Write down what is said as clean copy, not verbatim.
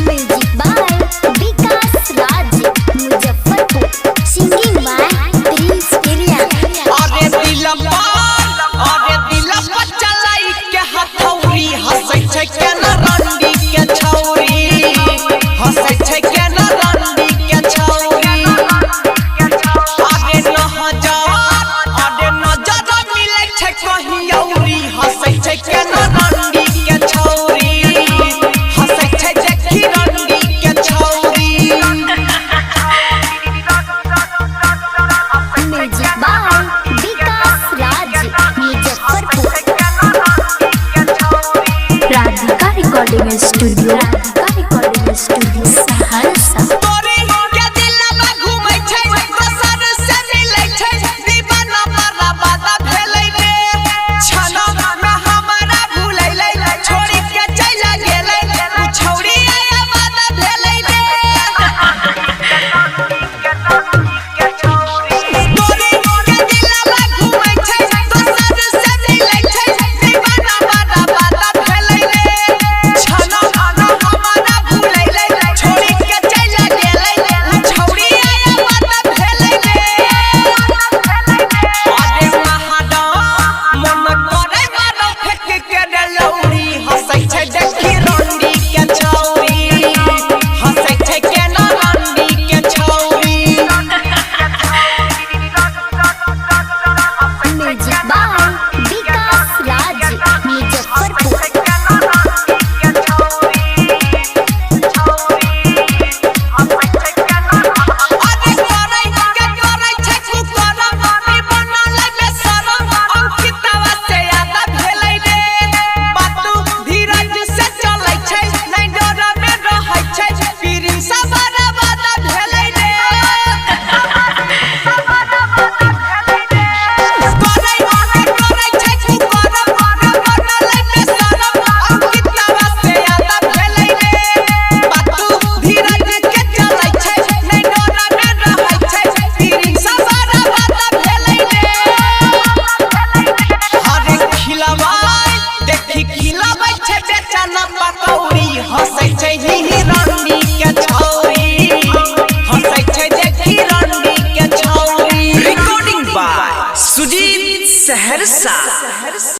Music by Vikas Raj Muzaffarpur, singing by Prince Priya. अरे दिलवा, अरे दिलवा चलाई के हथौड़ी, हंसै छै केना रंडी के छौरी, हंसै छै केना रंडी के छौरी। अरे नहजार, अरे नजर मिलै छै कहीं औरी, हंसै छै केना रंडी के छौरी, हंसै छै देखी रंडी के छौरी। Music by Vikas Raj Muzaffarpur, Radhika recording studio, Radhika recording studio, Saharsa. तोरी के दिलवा घूमै छै, दोसर से मिलै छै, दीवाना बर्बाद भेलै रे। छना में हमरा भुलैलै, छोड़ी के चलि गेलै, उ छौरी आबाद भेलै रे। तोरी के दिलवा घूमै छै, दोसर से मिलै छै, दीवाना बर्बाद भेलै रे। छना में हमरा भुलैलै, छोड़ी के चलि गेलै, उ छौरी आबाद भेलै रे। अरे महादा मन करे मारो फेंक के रे लौरी, हंसै छै देखी रंडी के छौरी, हंसै छै केना रंडी के छौरी। Music by Vikas Raj Muzaffarpur. अरे करै के करै छै कुकरम, ई बनल बेशरम, अंकितवा से याद भेलै रे। बातू धीरज से चलै छै, नै डर में रहै छै, प्रिंस बर्बाद भेलै रे। करै के करै छै कुकरम, ई बनल बेशरम, अंकितवा से याद भेलै रे। बातू धीरज के चलै छै, नै डर में रहै छै, प्रिंस बर्बाद भेलै रे। अरे खिलवाय देखी खिलबै छै बेचना पकौड़ी, हंसै छै ही ही रंडी के छौरी, हंसै छै देखी रंडी के छौरी। Recording by Sujit Saharsa.